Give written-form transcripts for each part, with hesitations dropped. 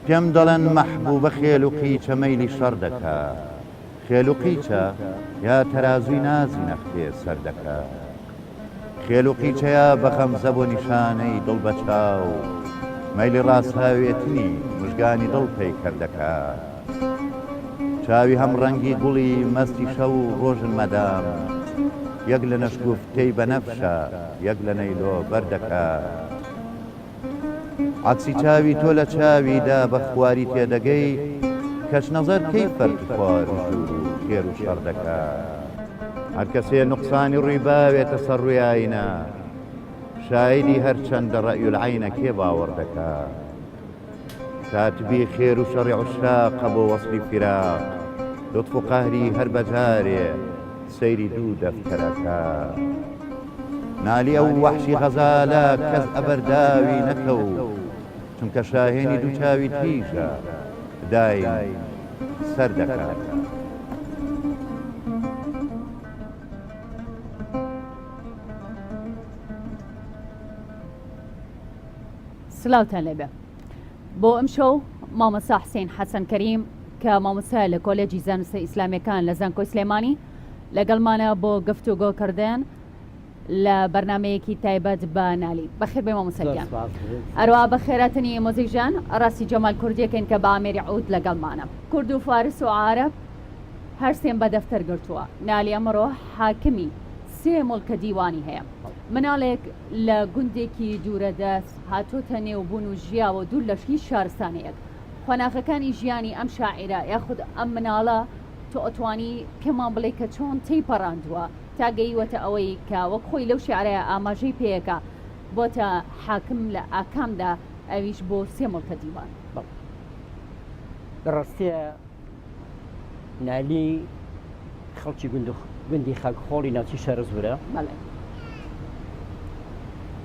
پێم دەڵێن مەحبوبە خێل و قیچە مەیلی شەڕ دەکا خێل و قیچە یا تەرازووی نازی نەختێ سەر دەکا خێل و قیچەیە بە غەمزە بۆ نیشانەی دڵ بە چاو مەیلی ڕاستهاوێتنی مژگانی دڵ پەیکەر دەکا چاوی هەم ڕەنگی گوڵی مەستی شەو و ڕۆژن مەدام یەک لە نەشگوفتەی بەنەفشە یەک لە نەیلۆ بەر دەکا. عەکسی چاوی تۆ لە چاویدا بە خواری تێدەگەی کەش نەزەر کەی فەرقی خوار و ژوور و خێر و شەڕ دەکا. هەر کەسێ نوقسانی ڕووی باوێتە سەر ڕووی ئاینە شایدی هەر چەندە ڕەئی العینە کێ باوەڕ دەکا. کاتبی خێر و شەڕی عوشاقە بۆ وەسڵی فیراق لوتف و قەهری هەر بە جارێ سەیری دوو دەفتەرەکە. نالی ئەو وەحشی غەزالە کەس ئەبەر داوی نەکەو چونکە شاهێنی دوو چاوی تیژە دایم سەر دەکا. سلاوتان لێبێ بۆ ئەمشەو مامۆستا حسین حەسەن کەریم کە مامۆستایە لە کۆلێجی زانستە ئیسلامیەکان لە زانکۆی سلێمانی لەگەڵمانە بۆ گفتوگۆکردن لە بەرنمەیەکی تایبەت بە نالی بەخێر بێ مامۆستا گیان ئەروا بەخێراتنی مۆزیکژان ڕاستی جەمال کوردیەکەین کە بە ئامێری عود لەگەڵمانە کورد و فارس و عارەب هەرسێم بە دەفتەر گرتووە نالی ئەمڕۆ حاکمی سێ موڵکە دیوانی هەیە مناڵێک لە گوندێکی دوورەدەست هاتۆتە نێو بوون و ژیاوە دوور لە هیچ شارستانییەک. قۆناغەکانی ژیانی ئەم شاعیرە یاخود ئەم مناڵە تۆ ئەتوانی پێمان بڵێی کە چۆن تێیپەڕاندووە تا گەیوەتە ئەوەی کە وەک خۆی لەو شیعرەیا ئاماژەی پێیەکا بۆتە حاکم لە ئاکامدا ئەویش بۆ سێ موڵکە دیوان. بەڵێ لە ڕاستیا نالی خەڵکی گوند و گوندی خاکخۆڵی ناوچەی شارەزوورە. بەڵێ.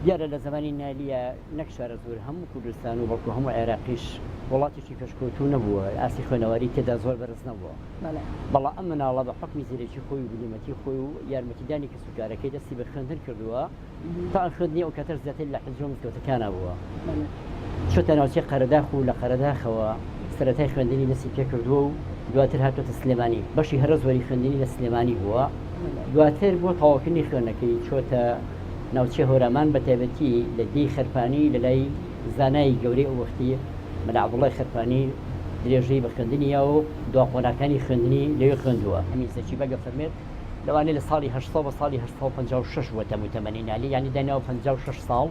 دیارە لە زەمانی نالیە نەک شارەزوور هەموو کوردستان و بەڵکو هەموو عێراقیش وڵاتێکی پێشکەوتوو نەبووە، ئاستی خوێنەواری تێدا زۆر بەرز نەبووە. بەڵێ. بەڵام ئەم مناڵە بە حوکمی زیرەکی خۆی و بلیمەتی خۆی و یارمەتیدانی کەسوکارەکەی دەستی بە خوێندن کردووە. تا خوێندنی ئەو کاتەش زیاتر لە حیزب و مزگەوتەکانا بووە. چۆتە ناوچەی قەرەداخ و لە قەرەداخەوە سەرەتای خوێندنی دەستی پێکردووە و دواتر هاتۆتە سلێمانی. بەشی هەرە زۆری خوێندنی لە سلێمانی بووە. دواتر بۆ تەواوکردنی خوێندنەکەی چۆتە ناوچەی هەورامان بە تایبەتی لە دێی خەرپانی لە لای زانای گەورەی ئەو وەختی مەلا عەبدوڵای خەرپانی درێژەی بە خوێندنی یاوە و دوا قۆناغەکانی خوێندنی لەوێ خوێندووە. ئەمین زەکی بەگ ئەفەرموێت، لەوانەیە لە ساڵی 800 بۆ ساڵی 856 بووە تەم و تەمەنی نالی، یانی دایناوە 56 ساڵ.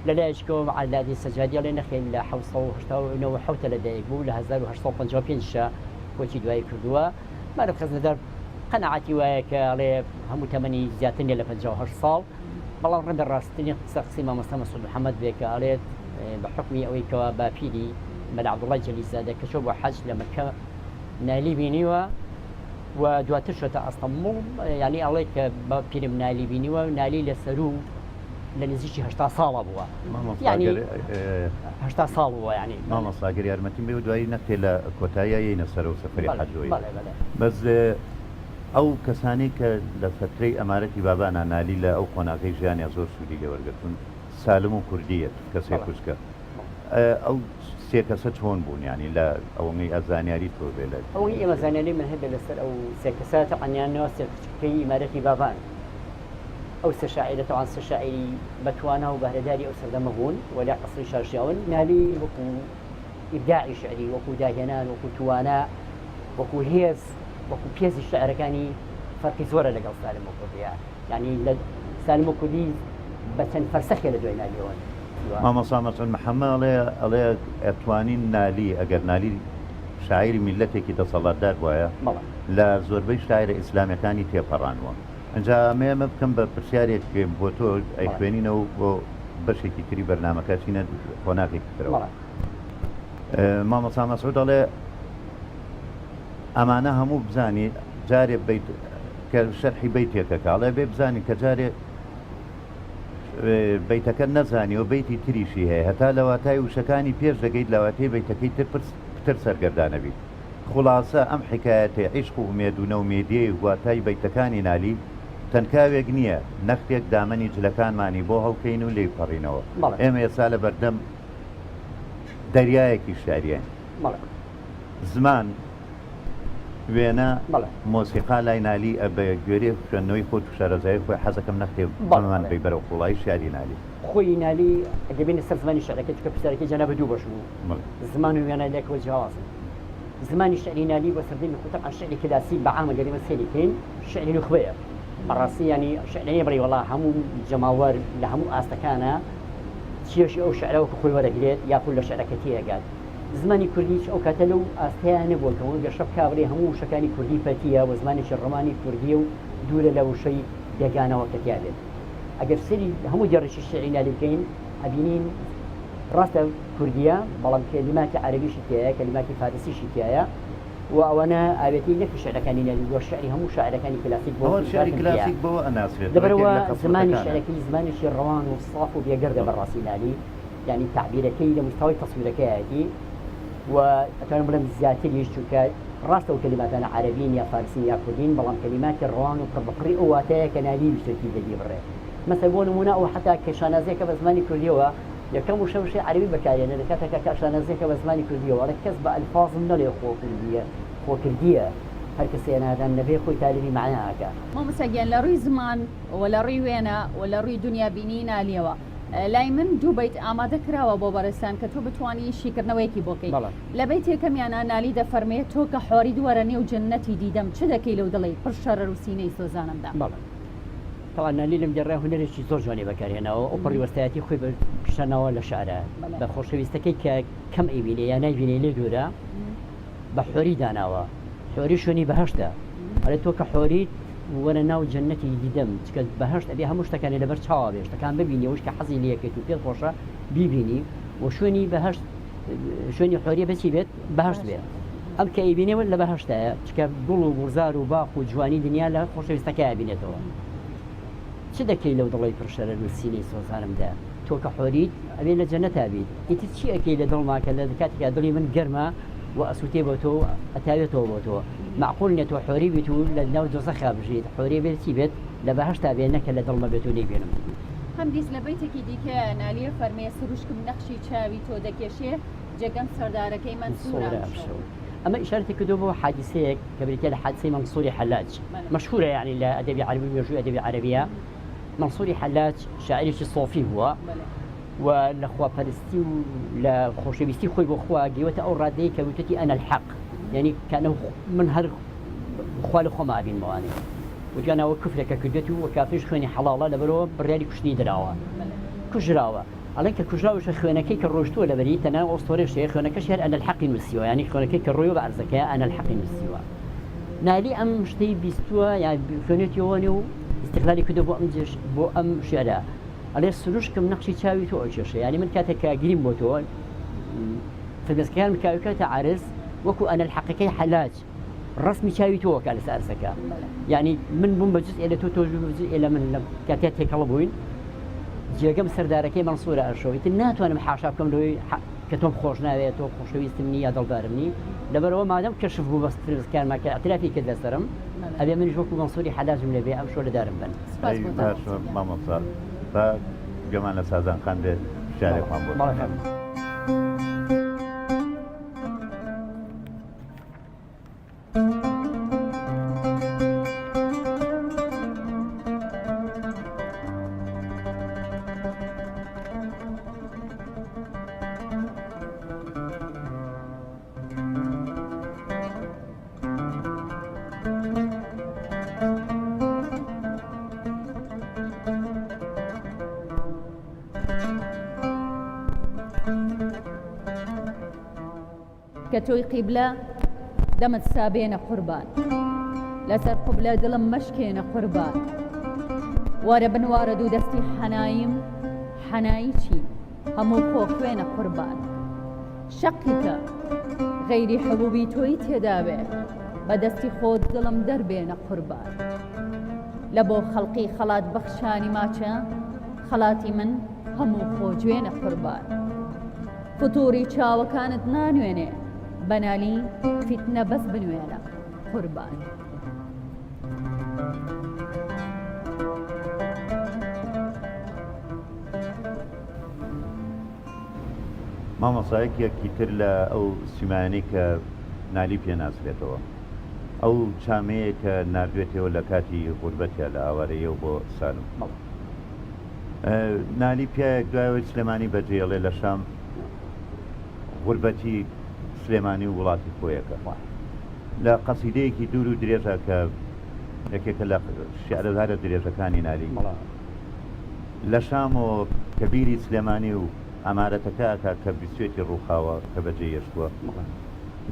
لە لایەکیکەوە عەلادین سەجادی ئەڵێ نەخێر لە 797 لە دایک بوو، لە 1855 شا کۆچی دوایی کردووە. مارف خەزنەدار قەناعەتی وایە کە ئەڵێ هەموو تەمەنی زیاتر نییە لە 58 ساڵ، بەڵام ڕەنگە ڕاستترین قسە قسەی مامۆستا مەسعود محەمەد بێ کە ئەڵێت بە حوکمی ئەوەی کەوا باپیری مەلا عەبدوڵای جەلیلزادە کە چووە بۆ حەج لە مەککە نالی بینیوە، و دواتر چۆتە ئەستەمبوڵ یانی ئەڵێ کە بە پیرم نالی بینیوە نالی لە سەروو لە نزیکی 80 ساڵە بووە یانی 80 ساڵ بووە یانی مامۆستا گەر یارمەتیم بێ و دوایی نەختێ لە کۆتاییا یەینە سەرەو سەفەری حەجۆی بەس ئەو کەسانەی کە لە فەترەی ئەمارەتی بابانا نالی لە ئەو قۆناغەی ژیانیا زۆر سوودی لێ وەرگرتوون سالم و کوردییە کەسێ کوچکە ئەو سێ کەسە چۆن بوون یانی لە ئەوەی زانیاری تۆ بێ لە ئەوەی ئێمە زانیاری من هەبێ لەسەر ئەو سێ کەسە تەعەن یان سێ کوچکەی ئیمارەتی بابان ئەو سێ شاعیرە تەعەن سێ شاعیری بەتوانا و بەهرەداری ئەو سەردەمە بوون و لە عەسری شاژیاون نالی وەکو ئیبداعی شعری وەکو داهێنان وەکو توانا وەکو هێز وەکو پێزی شعرەکانی فەرقی زۆرە لەگەڵ سالم و کوردیە یانی لە سالم و کوردی بە چەند فەرسەخێ لە دوای نالیەوەن. مامۆستا مەسعود محەمە ئەڵێ ئەڵێ ئەتوانین نالی ئەگەر نالی شاعیری میللەتێکی دەسەڵاتدار بوایە لە زۆربەی شاعیرە ئیسلامیەکانی تێپەڕانوە ئینجا ئەمەیە ئەمە بکەم بە پرسیارێک بۆ تۆ ئەیخوێنینەوە بۆ بەشێکی تری بەرنامەکە ئەچینە قۆناغێکی ترەوە مامۆستا مەسعود ئەڵێ ئەمانە هەموو بزانی جارێ بەیت کە شەرحی بەیتێکەکە ئەڵێ بێ بزانی کە جارێ بەیتەکە نەزانی و بەیتی تریشی هەیە هەتا لە واتای وشەکانی پێش دەگەیت لە واتەی بەیتەکەی تر پرس پتر سەرگەردانە بیت خوڵاسە ئەم حیکایەتەی عیشق و ئومێد و نەومێدیەی واتای بەیتەکانی نالی. تەنکاوێک نییە نەختێک دامەنی جلەکانمانی بۆ هەڵکەین و لێی پەڕینەوە. ئێمە ئێستا لە بەردەم دەریایەکی شیعریین. زمان، وێنە، مۆسیقا لای نالی بە گوێرەی خوێندنەوەی خۆت و شارەزایی خۆی حەزەکەم نەختێ بەمەمان بەی بەرەو قوڵایی شیعری نالی. خۆی نالی ئەگەر بێینە سەر زمانی شیعرەکەی چونکە پرسیارەکەی جەنابت دوو بەش بوو. زمان و وێنە لێکەوە جیاوازن. زمانی شیعری نالی بۆ سەردەمی خۆی تەبعەن شیعری کلاسیک بە عام ئەگەر ئێمە سەیری کەین شیعری نوخبەیە. بەڕاستی یانی شیعر نیە بڵێی وەڵا هەموو جەماوەر لە هەموو ئاستەکانا چێژی ئەو شیعرە وەکو خۆی وەرەگرێت یاخود لە شیعرەکە تێئەگات. زمانی کوردیش ئەو کاتە لەو ئاستەیا نەبووە کە وەک گەشە بکا بڵێی هەموو وشەکانی کوردی پەتییە و زمانێکی ڕەوانی کوردییە و دوورە لە وشەی بێگانەوە کە تیا بێت. ئەگەر سەیری هەموو دێڕێکی شیعری نالی بکەین ئەبینین ڕاستە کوردییە بەڵام کەلیماتی عەرەبیشی تیایە، کەلیماتی فارسیشی تیایە و ئەوانە ئاوێتەی نەک شیعرەکانی نالی بووە، شیعری هەموو شاعیرەکانی کلاسیک بۆ ئەوە شیعری هاتن تیا. کلاسیک بەوە ئەناسرێتەوە یەکێک لەبەرئەوە لە زمانی خەسڵەتەکانە. شیعرەکەی زمانێکی ڕەوان و ساف و بێگەردە بەڕاستی نالی. یانی تەعبیرەکەی لە مستەوای تەسویرەکەیەتی و ئەتوانم بڵێم زیاتریش چونکە ڕاستە ئەو کەلیماتانە عەرەبین یا فارسین یا کوردین بەڵام کەلیماتی ڕەوان و پڕ بە پڕی ئەو واتایە کە نالی ویستێتی دەری بڕێ مەسەل بۆ نموونە ئەو حەتا کە شانازیەکە بە زمانی کوردیەوە یەکەم وشە وشەی عەرەبی بەکارێنێ لە کاتێکا کە شانازیەکە بە زمانی کوردیەوە ئەڵێ کەس بە ئەلفازم نەڵێ خۆ کوردیە خۆ کردیە هەر کەسێ نادان نەبێ خۆی تالیبی مەعنا ئەکا. مامۆستا گیان لە ڕووی زمان و لە ڕووی وێنە و لە ڕووی دونیابینی نالیەوە لای من دوو بەیت ئامادە کراوە بۆ بەڕێزتان کە تۆ بتوانی شیکردنەوەیەکی بۆ کەی. بەڵێ. لە بەیتی یەکەمیانا نالی دەفەرمێ، تۆ کە حۆریت وەرە نێو جەننەتی دیدەم چ دەکەی لەو دڵەی پڕ شەرەر و سینەی سۆزانمدا. بەڵێ. تەبعەن نالی لەم دێڕەیا هونەرێکی زۆر جوانی بەکار هێناوە، ئەوپەڕی وەستایەتی خۆی بە پیشاناوە لە شعرا. بەڵێ. بە خۆشەویستەکەی کە کەم ئەیبینێ یا نایبینێ لێ دوورە، بە حۆری داناوە. حۆری شوێنی بەهەشتە. ئەڵێ تۆ کە حۆریت وەرە ناو جەنەتی دیدەم چکە بەهەشت ئەبێ هەموو شتەکانی لەبەر چاوا بێ شتەکان ببینی ئەوش کە حەزی لێکەیت و پێت خۆشە بیبینی و شوێنی بەهەشت شوێنی حۆریە بەچی بێت بەهەشت بێت ئەم کە ئەیبینێ لە بەهەشتایە چکە گوڵ و گوڵزار و باخ و جوانی دنیا لە خۆشەویستەکەیا بینێتەوە چ دەکەی لەو دڵەی پڕ شەرەر و سینەی سۆزانمدا تۆ کە حۆریت ئەبێ لە جەنەتا بیت ئیتر چی ئەکەی لە دڵما کە لە کاتێکا دڵی من گەرمە و ئەسوتێ بۆ تۆ و ئەتاوێتەوە بۆ تۆ مەعقول نیە تۆ حۆری بیت و لە ناو دۆزەخا بژیت حۆری بێت چی بێت لە بەهەشتا بێ نەکە لە دڵمە بێت و نەیبینم. هەمدیس لە بەیتێکی دیکەیا نالیە فەرمێ سروشکم نەخشی چاوی تۆ دەکێشێ جێگەم سەردارەکەی مەنسوورە ئەمشەو. ئەمە ئیشارەتی کردووە بۆ حادیسەیەک کە بریتیە لە حادیسەی مەنسووری حەلاج مەشهوورە یانی لە ئەدەبی عەرەبی و مێژووی ئەدەبی عەرەبیە مەنسووری حەلاج شاعیرێکی سۆفی بووە و لە خواپەرستی و لە خۆشەویستی خۆی بۆ خوا گەیوەتە ئەو ڕادەیە کە وتوتی ئەنا الحق یعنی کانە من هەر خوا لە خۆما ئەبینمەوانێ وتیان ئەوە کوفرێکە کردێت و کافریش خوێنی حەڵاڵە لەبەرەوە بڕیاری کوشتنی دراوە کوژراوە ئەڵێن کە کوژراویشە خوێنەکەی کە ڕۆشتووە لەبەری تەنها ئۆستۆرێش هەیە خوێنەکەشی هەر ئەنا الحقی نووسیوە یعنی خوێنەکەی کە ڕۆیوە بە عەرزەکەیا ئەنا الحقی نووسیوە نالی ئەم شتەی بیستووە یان خوێنێتیەوە و ئیستغلالی کردووە بۆ ئەم بۆ ئەم شعرە ئەڵێ سروشکم نەقشی چاوی تۆ ئەکێشێ یانی من کاتێک کە گریم بۆ تۆ فرمێسکەکانم کاویکاتە عەرز وەکو ئەنەل حەقەکەی حەلاج ڕسمی چاوی تۆ کە لەسەر ئەرزەکە یعنی من بووم بە جزئێ لە تۆ تۆش بوو بە جزئێ لە من لە کاتێ تێکەڵ بووین جێگەم سەردارەکەی مەنسوورە ئەرشەوە ئیتر ناتوانم حاشا بکەم لەوەی کە تۆم خۆش ناوێت تۆ خۆشەویستم نی یا دڵدارم نی لەبەرەوە مادەم کەشف بوو بەس فرمێسکەکانمان کە ئیعترافی کرد لەسەرم ئەبێ منیش وەکو مەنسووری حەلاجم لێ بێ ئەمشەو لە دارم بەن. سپاس ئەی بۆ باشە مامۆستا گیان. مامۆستا با گوێمان لە سازان خان بێت شیعرێکمان بۆ بەڵێ بخوێنێت. فەرموو. کە تۆی قیبلە دەمت سابێنە قوربان لەسەر قوبلە دڵم مەشکێنە قوربان وەرە بنوارە دوو دەستی حەنایم حەنایی چی هەموو خۆ خوێنە قوربان شەقی کە غەیری حبوبی تۆی تێداوێ بە دەستی خۆت دڵم دەربێنە قوربان لە بۆ خەڵقی خەڵات بەخشانی ماچە خەڵاتی من هەموو خۆ جوێنە قوربان فتوری چاوەکانت نانوێنێ بەنالی فیتنە بەس بنوێنە قوربان. مامۆستا یەکێکی تر لە ئەو سیمایانەی کە نالی پێ ناسرێتەوە ئەو چامەیە کە ناردوێتەوە لە کاتی غوربەتیا لە ئاوارەیەوە بۆ سالم. بەڵێ. نالی پیاوێک دوای ئەوەی سلێمانی بەجێڵێ لە شام غوربەتی سلێمانی و وڵاتی خۆیەکە لە قەسیدەیەکی دوور و درێژە کە یەکێکە لە شیعرە هەرە درێژەکانی نالی لە شامەوە کە بیری سلێمانی و عەمارەتەکە ئەکا کە بیستوێتی ڕووخاوە کە بەجێ یەشتووە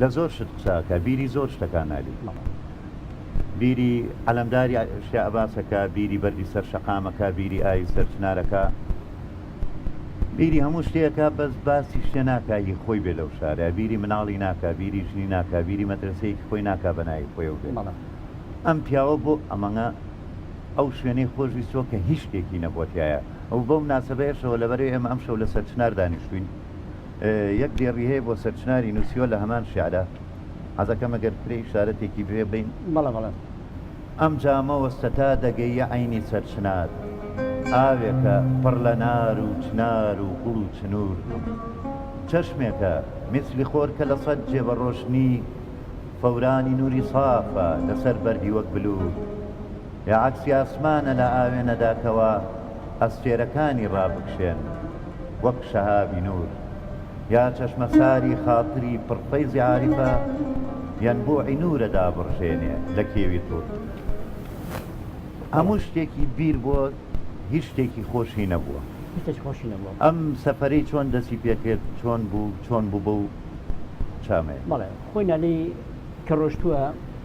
لە زۆر شت قسە ئەکا بیری زۆر شتەکا نالی بیری عەلەمداری شێ عەباس ئەکا بیری بەردی سەر شەقام ئەکا بیری ئاوی سەر چنار ئەکا بیری هەموو شتێ ئەکا بەس باسی شتێ ناکا هی خۆی بێ لەو شارە بیری مناڵی ناکا بیری ژنی ناکا بیری مەدرەسەیەکی خۆی ناکا بە ناوی خۆیەوە بێ ئەم پیاوە بۆ ئەمەنگە ئەو شوێنەی خۆش ویستووە کە هیچ شتێکی نەبووە تیایا و بەو مناسەبەیەشەوە لەبەرەی ئێمە ئەمشەو لە سەرچنار دانیشتووین یەک دێڕی هەیە بۆ سەرچناری نووسیوە لە هەمان شیعرا حەزەکەم ئەگەر کرێ ئیشارەتێکی پێ بەین. بەڵێ بەڵێ. ئەم جامە وەستە تا دەگەییە عەینی سەرچنار ئاوێکە پڕ لە نار و چنار و گوڵ و چنوور چەشمێکە میسلی خۆر کە لە سەد جێ بە ڕۆشنی فەورانی نووری سافە لەسەر بەردی وەک بلوور یا عەکسی ئاسمانە لە ئاوێنەدا کەوا ئەستێرەکانی ڕابکشێن وەک شەهابی نوور یا چەشمەساری خاتری پڕ فەیزی عاریفە یەنبوعی نوورە دابڕژێنێ لە کێوی توور. هەموو شتێکی بیر بۆ هیچ شتێکی خۆشی نەبووە. هیچ شتێکی خۆشی نەبووە. ئەم سەفەرەی چۆن دەستی پێکرد چۆن بوو چۆن بوو بەو چامەیە؟ بەڵێ خۆی نالی کە ڕۆشتووە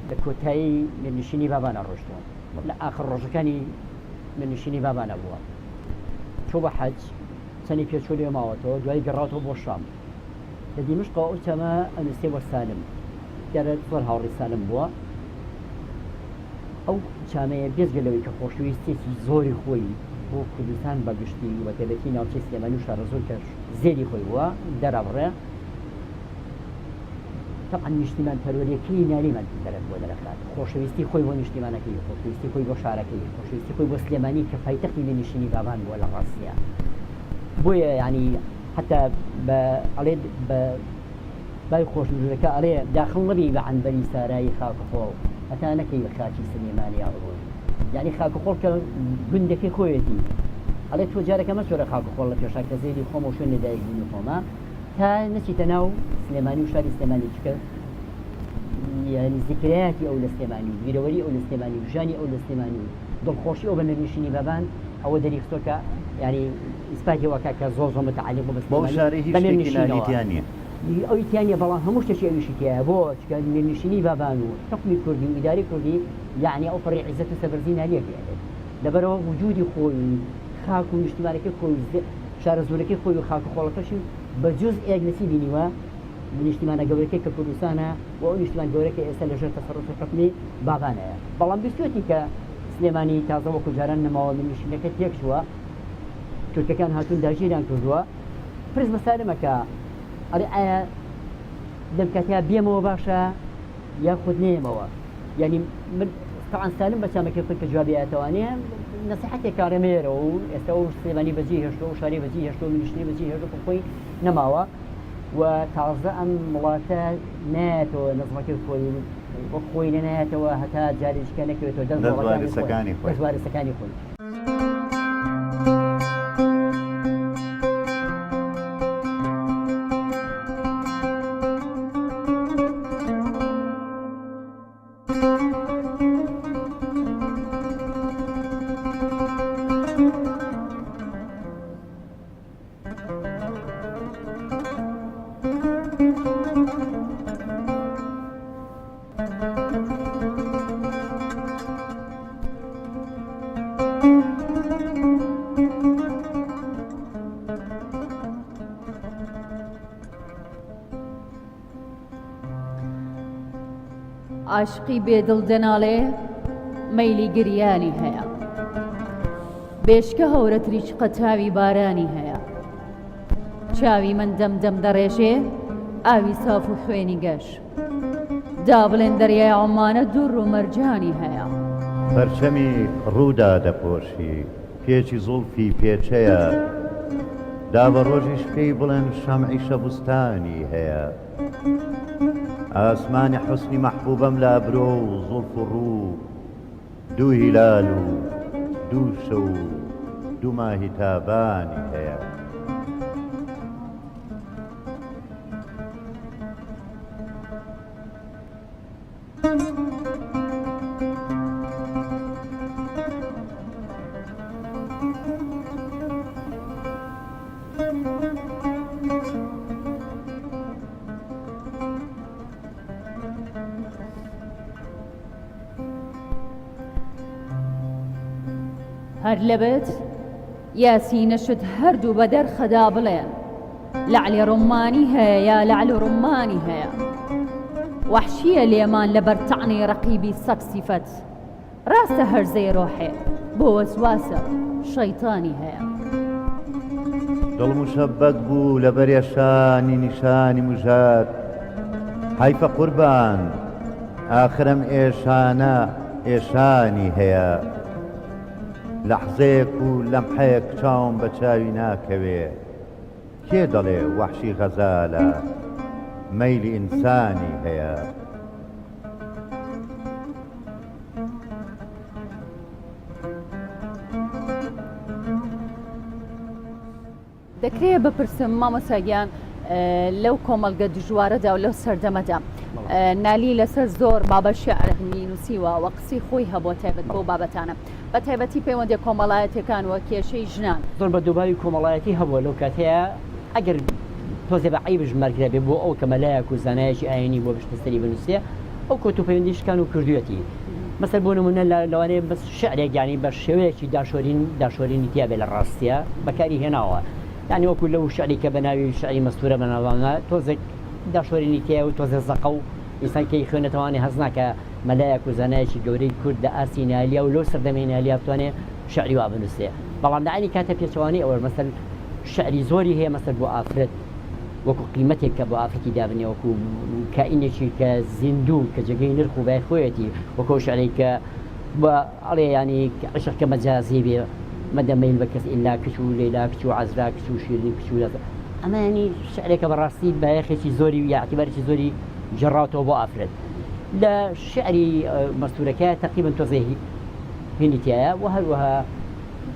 لە کۆتایی میرنشینی بابانا ڕۆشتووە لە ئاخر ڕۆژەکانی میرنشینی بابانا بووە چووە بە حەج چەنی پێچووە لێ ماوەتەوە دوایی گەڕاوەتەوە بۆ شام لە دیمەشقەوە ئەو چەمە ئەنووسێ بۆ سالم دیارە زۆر هاوڕێی سالم بووە ئەو چامەیە بێجگە لەوەی کە خۆشەویستیەکی زۆری خۆی بۆ کوردستان بە گشتی و بەتایبەتی ناوچەی سلێمانی و شارەزوور کە زێدی خۆی بووە دەرابڕێ تەبعەن نیشتیمان پەروەریەکەی نالیمان دەرەک بۆ دەرەخات خۆشەویستی خۆی بۆ نیشتیمانەکەی خۆشەویستی خۆی بۆ شارەکەی خۆشەویستی خۆی بۆ سلێمانی کە پایتەختی میرنشینی بابان بووە لە ڕاستیە بۆیە یعنی حتا بە ئەڵێ بە بای خۆشنوودەکە ئەڵێ داخڵ نەبی بە عەنبەری سارایی خاک و خۆڵ هەتا نەکەی بە خاکی سلێمانی ئاڕوون یعنی خاک و خۆڵ کە گوندەکەی خۆیەتی ئەڵێ تۆ جارەکە مەچۆرە خاک و خۆڵ لە پێشا کە زێدی خۆمە و شوێن لەدایکبوونی خۆمە تا نەچیتە ناو سلێمانی و شاری سلێمانی چونکە یعنی زیکرەیاتی ئەو لە سلێمانی و بیرەوەری ئەو لە سلێمانی و ژیانی ئەو لە سلێمانی و دڵخۆشی ئەو بە میرنشینی بابان ئەوە دەریخستووە کە یعنی ئیسپاتی وەکە کە زۆر زۆر متعلق بوو بە بەو سلێمانی شارەی هیچ بە شتێکی نالی میرنشینەوە تیا نییە. ئەوی تیا نییە بەڵام هەموو شتێکی ئەویشی تیایە بۆ چونکە میرنشینی بابان و حوکمی کوردی و ئیداری کوردی یعنی ئەو پەڕی عیزەت و سەربەرزی نالیە گەیەنێت لەبەرئەوە وجودی خۆی و خاک و نیشتیمانەکەی خۆی و شارەزوورەکەی خۆی و خاک و خۆڵەکەشی بە جوزئێک لە چی بینیوە؟ لە نیشتیمانە گەورەکەی کە کوردستانە و ئەو نیشتیمان گەورە کە ئێستا لە ژێر تەسەروفی حوکمی بابانەیە. بەڵام بیستوویەتی کە سلێمانی تازە وەکو جاران نەماوە، میرنشینەکە تێکچووە، تورکەکان هاتوون داگیریان کردووە. پرس بە سالمە کە ئەڵێ ئایا لەم کاتەیا بێمەوە باشە یاخود نەیەمەوە؟ یانی من تەعان سالم بە چامەکەی خۆی کە جوابی ئایەتەوانێ نەسیحەتێک کارێ مەیەرەوە و ئێستا ئەو سلێمانی بەجێ هێشتووە ئەو شاری بەجێ هێشتووە میرنشینی بەجێ هێشتووە کە خۆی نەماوە و تازە ئەم وڵاتە نایەتەوە نەزمەکەی خۆی وەک خۆی نەنایەتەوە هەتا جارێکیکە نەکەوێتەوە دەست دەست ڕۆڵەکانی خۆی وارثەکانی خۆی. دەست وارثەکانی خۆی. عاشقی بێ دڵ دەناڵێ مەیلی گریانی هەیە بێشکە هەورە تریشقە چاوی بارانی هەیە چاوی من دەم دەم دەڕێژێ ئاوی ساف و خوێنی گەش دا بڵێن دەریای عومانە دوڕ و مەرجانی هەیە. پەرچەمی ڕوو دادەپۆشی پێچی زوڵفی پێچەیە. دا بە ڕۆژیش پێی بڵێن شەمعی شەبستانی هەیە. ئاسمانی حوسنی مەحبوبەم لە ئەبرۆ و زوڵف و ڕوو، دوو هیلال و دوو شەو و دوو ماهی تابانی هەیە. هەر لەبت یاسینەشت هەردوو بە دەرخەدا بڵێن لەعلی ڕومانی هەیە یا لەعل و ڕومانی هەیە وەحشیە لێمان لەبەر تەعنەی ڕەقیبی سەگ سیفەت ڕاستە هەرزەی ڕۆحێ بۆ وەسواسە شەیتانی هەیە. دڵ مشەبەک بوو لە بەرێشانی نیشانی مژات حەیفە قوربان ئاخر ئەم ئێشانە ئێشانی هەیە لەحزەیەک و لەمحەیەک چاوم بە چاوی ناکەوێ کێ دەڵێ وەحشی غەزالە مەیلی ئینسانی هەیە. دەکرێ بپرسم مامۆستا گیان لەو کۆمەڵگە دژوارەدا و لەو سەردەمەدا نالی لەسەر زۆر بابە شعرمی نووسیوە و قسەی خۆی هەبووە تایبەت بەو بابەتانە بە تایبەتی پەیوەندیە کۆمەڵایەتیەکان و کێشەی ژنان. زۆر بە دووباوی کۆمەڵایەتی هەبووە لەو کاتەیا ئەگەر تۆزێ بە عەیبش مەرگرە بێ بۆ ئەو کە مەلایەک و زانایەکی ئایینی بووە بشتە سەری بنووسێ ئەو کۆت و پەیوەندی شکان و کردوویەتی مەسەل بۆ نموونە لە لەوانەیە بەس شعرێک یانی بە شێوەیەکی داشۆرین داشۆرینی تیا بێ لە ڕاستیا بەکاری هێناوە یانی وەکوو لەو شعری کە بە ناوی شعری مەستوورە بەناوبانگە تۆزێک داشۆرینی تیایە و تۆزێ زەقە و ئینسان کە ئیخوێنێتەوانێ هەست ناکا مەلایەک و زانایەکی گەورەی کورد لە ئاستی نالیا و لەو سەردەمەی نالیا بتوانێ شعری وا بنووسێ بەڵام لە عەینی کاتە پێچەوانەی ئەوەش مەسەل شعری زۆری هەیە مەسەل بۆ ئافرەت وەکو قیمەتێک کە بۆ ئافرەتی دابنێ وەکو کائینێکی کە زیندوو کە جێگەی نرخ و بای خۆیەتی وەکو ئەو شعرەی کە بە ئەڵێ یانی عشق کە مەجازی بێ مەدە مەیل بە کەس ئیلا کچ و لەیلا کچ و عەزرا کچ و شیرین کچ و ئەمە یانی شعرێکە بەڕاستی بایەخێکی زۆری و یا ئیعتیبارێکی زۆری گێڕاوەتەوە بۆ ئافرەت لە شعری مەستوورەکە تەقریبەن تۆزێ هینی تیایە و هەروەها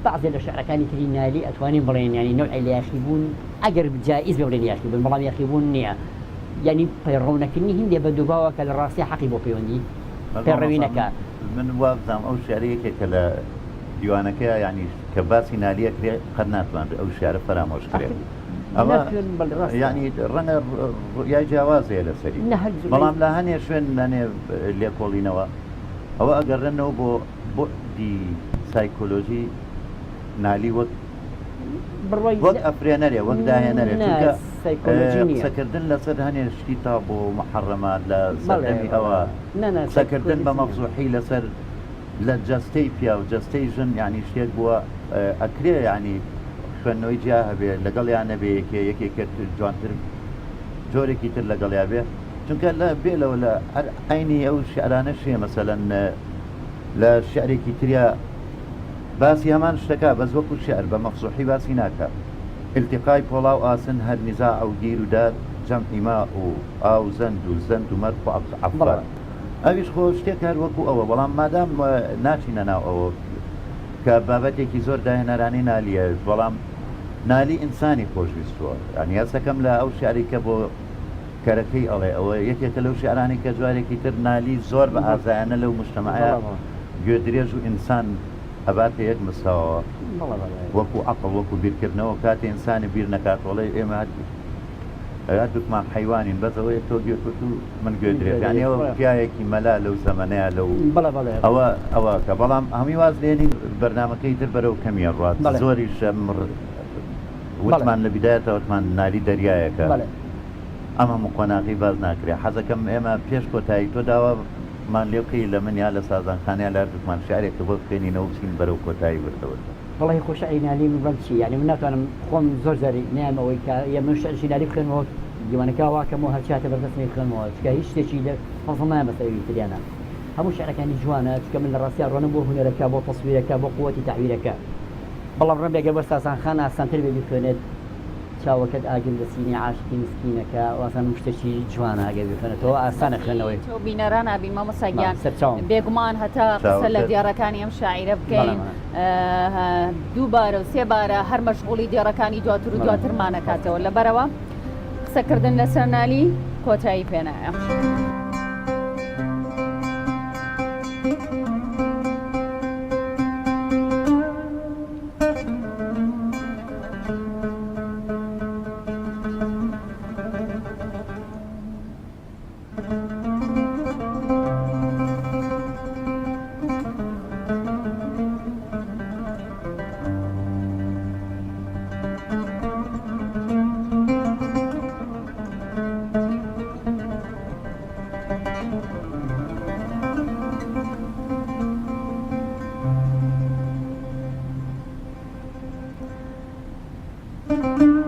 بەعزێ لە شعرەکانی تری نالی ئەتوانین بڵێین یانی نەوعێ لە یاخیبوون ئەگەر جائیز بێ بڵێین یاخیبوون بەڵام یاخیبوون نییە یانی پەیڕەو نەکردنی هیندێ بەند و باوە کە لە ڕاستیا حەقی بۆ پەیوەندی پەیڕەوی نەکا. من وابزانم ئەو شعرە یەکێکە لە دیوانەکەیا یانی کە باسی نالی ئەکرێ قەت ناتوانرێ ئەو شعرە فەرامۆش کرێ. ئەمە یانی ڕەنگە ڕوئیای جیاواز هەیە لەسەری بەڵام لە هەنێ شوێن لەنێ لێکۆڵینەوە ئەوە ئەگەڕێنەوە بۆ بوعدی سایکۆلۆژی نالی وەک وەک ئەفرێنەرێ وەک داهێنەرێ چونکە قسەکردن لەسەر هەنێ شتی تابۆ و محەڕەمات لە سەردەمی ئەوە قسەکردن بە مەفزوحی لەسەر لە جەستەی پیاو جەستەی ژن یانی شتێک بووە ئەکرێ یانی خوێندنەوەی جیا هەبێ لەگەڵیا نەبێ یەکێ یەکێکێ جوانتر جۆرێکی تر لەگەڵیا بێ چونکە لە بێ لەوە لە هەر عەینی ئەو شعرانەش هەیە مەسەلەن لە شعرێکی تریا باسی هەمان شتەکە بەس وەکو شعر بە مەفزوحی باسی ناکا التقای پۆڵا و ئاسن هەر نزاعە و گیر و دار جەمعی ماء و ئاو زەند و زەند و مەرخ و عەفراد ئەویش خۆ شتێک هەر وەکو ئەوە بەڵام مادام ناچینە ناو ئەوە کە بابەتێکی زۆر داهێنەرانەی نالیە بەڵام نالی ئینسانی خۆشویستووە یانی هەستەکەم لە ئەو شعری کە بۆ کەرەکەی ئەڵێ ئەوە یەکێکە لەو شعرانەی کە جارێکی تر نالی زۆر بە ئازایانە لەو مجتەمعە گوێ درێژ و ئینسان ئەباتە یەک مستەواوە وەکو عەقڵ وەکو بیرکردنەوە کاتێ ئینسانی بیر نەکاتەوە ئەڵێ ئێمە هەر هەردووکمان حەیوانین بەس ئەوەیە تۆ گوێ کورت و من گوێ درێژ یانی ئەوە پیاوێکی مەلا لەو زەمەنەیە لەو ئەوە ئەوە کە بەڵام هەمووی واز لێنین بەرنامەکەی تر بەرەو کەمی ئەڕوات زۆریش وتمان لە بیدایەتە وتمان نالی دەریایەکە ئەم هەموو قۆناغی باس ناکرێ حەزەکەم ئێمە پێش کۆتایی تۆ داوامان لێ بکەی لە من یا لە سازان خان یا لە هەردووکمان شعرێکە بۆ بخوێنینەوە بچین بەرەو کۆتایی وردە وردە. وەڵاهی خۆ شعری نالی من بڵێم چی یانی من ناتوانم خۆم زۆر جار نایەم ئەوەی کە یە من شعرێکی نالی بخوێنمەوە دیوانەکە وا کەم و هەرچی هاتە بەردەستم ئەیخوێنمەوە چونکە هیچ شتێکی لە فەزڵ نایەم بەسەر ئەوی تریانە هەموو شعرەکانی جوانە چونکە من لە ڕاستیا ڕۆنم بۆ هونەرەکە بۆ تەسویرەکە بۆ قوەتی تەعبیرەکە بەڵام ڕەنگە گەر بۆ ساسان خان ئاسانتر بێ بیخوێنێت. چاوەکەت ئاگر لە سینەی عاشقی مسکینەکە وازانم شتێکی جوانە ئەگەر بیخوێنێتەوە ئاسانە خوێندنەوەی. تۆ بینەران ئەبین مامۆستا گیان سەرچاوم. بێگومان هەتا قسە لە دێڕەکانی ئەم شاعیرە بکەین دووبارە و سێبارە هەر مەشغوڵی دێڕەکانی دواتر و دواترمانەکاتەوە لەبەرەوە قسەکردن لەسەر نالی کۆتایی پێنایە.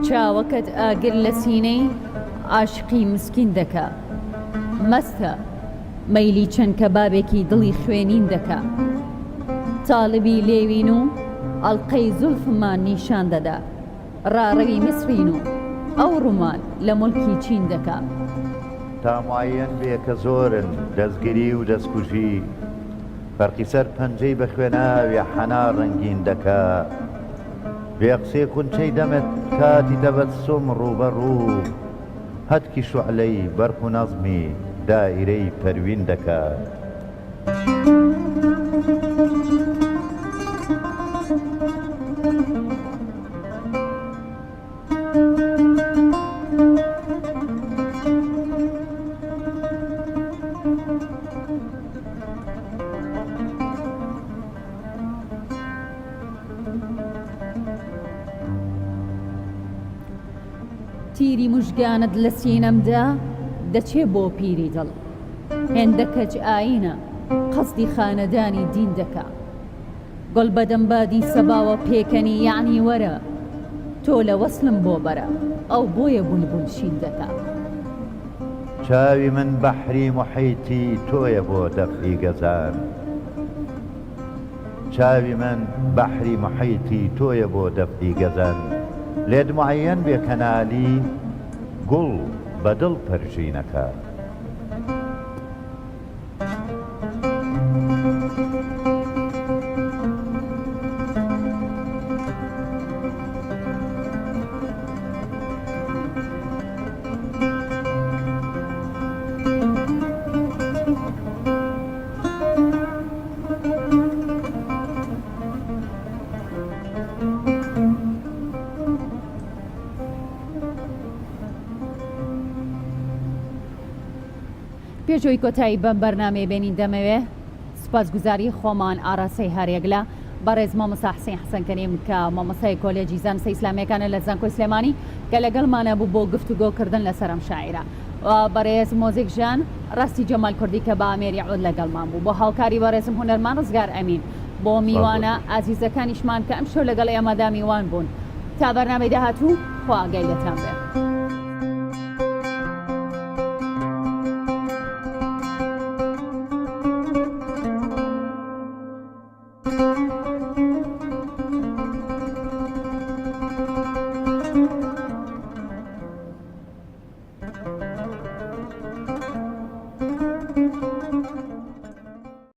چاوەکەت ئاگر لە سینەی عاشقی مسکین دەکا مەستە مەیلی چەند کەبابێکی دڵی خوێنین دەکا تاڵبی لێوین و ئەڵقەی زوڵفمان نیشان دەدا ڕاڕەوی میسرین و ئەو ڕوومان لە موڵکی چین دەکا. تا معەیەن بێ کە زۆرن دەستگری و دەستکوژی فەرقی سەر پەنجەی بە خوێناوی حەنا ڕەنگین دەکا. بێ قسەی خونچەی دەمت کاتی تەبەسوم ڕووبەڕوو هەتکی شوعلەی بەرق و نەزمی دائیرەی پەروین دەکا. تیری مژگانت لە سینەمدا دەچێ بۆ پیری دڵ هێندە کەج ئایینە قەسدی خانەدانی دین دەکا گوڵ بەدەم بادی سەباوە پێکەنی یەعنی وەرە تۆ لە وەسلم بۆ بەرە ئەو بۆیە بولبول شین دەکا. چاوی من بەحری موحیتی تۆیە بۆ دەفعی گەزان. چاوی من بەحری محیتی تۆیە بۆ دەفعی گەزەند لێت معەیەن بێ کە نالی گوڵ بە دڵ پەرژینەکە. پێش ئەوەی کۆتایی بەم بەرنامەیە بێنین دەمەوێ سوپاسگوزاری خۆمان ئاراستەی هەریەک لە بەڕێز مامۆستا حسین حەسەن کەریم کە مامۆستای کۆلێجی زانستە ئیسلامیەکانە لە زانکۆی سلێمانی کە لەگەڵمانە بوو بۆ گفتوگۆکردن لەسەر ئەم شاعیرە و بەڕێز مۆزیک ژان ڕاستی جەمال کوردی کە بە ئامێری عود لەگەڵمان بوو بۆ هاوکاری بەڕێزم هونەرمان ڕزگار ئەمین بۆ میوانە ئازیزەکانیشمان کە ئەمشەو لەگەڵ ئێمەدا میوان بوون تا بەرنامەی داهاتوو خوا ئاگای لێتان بێ.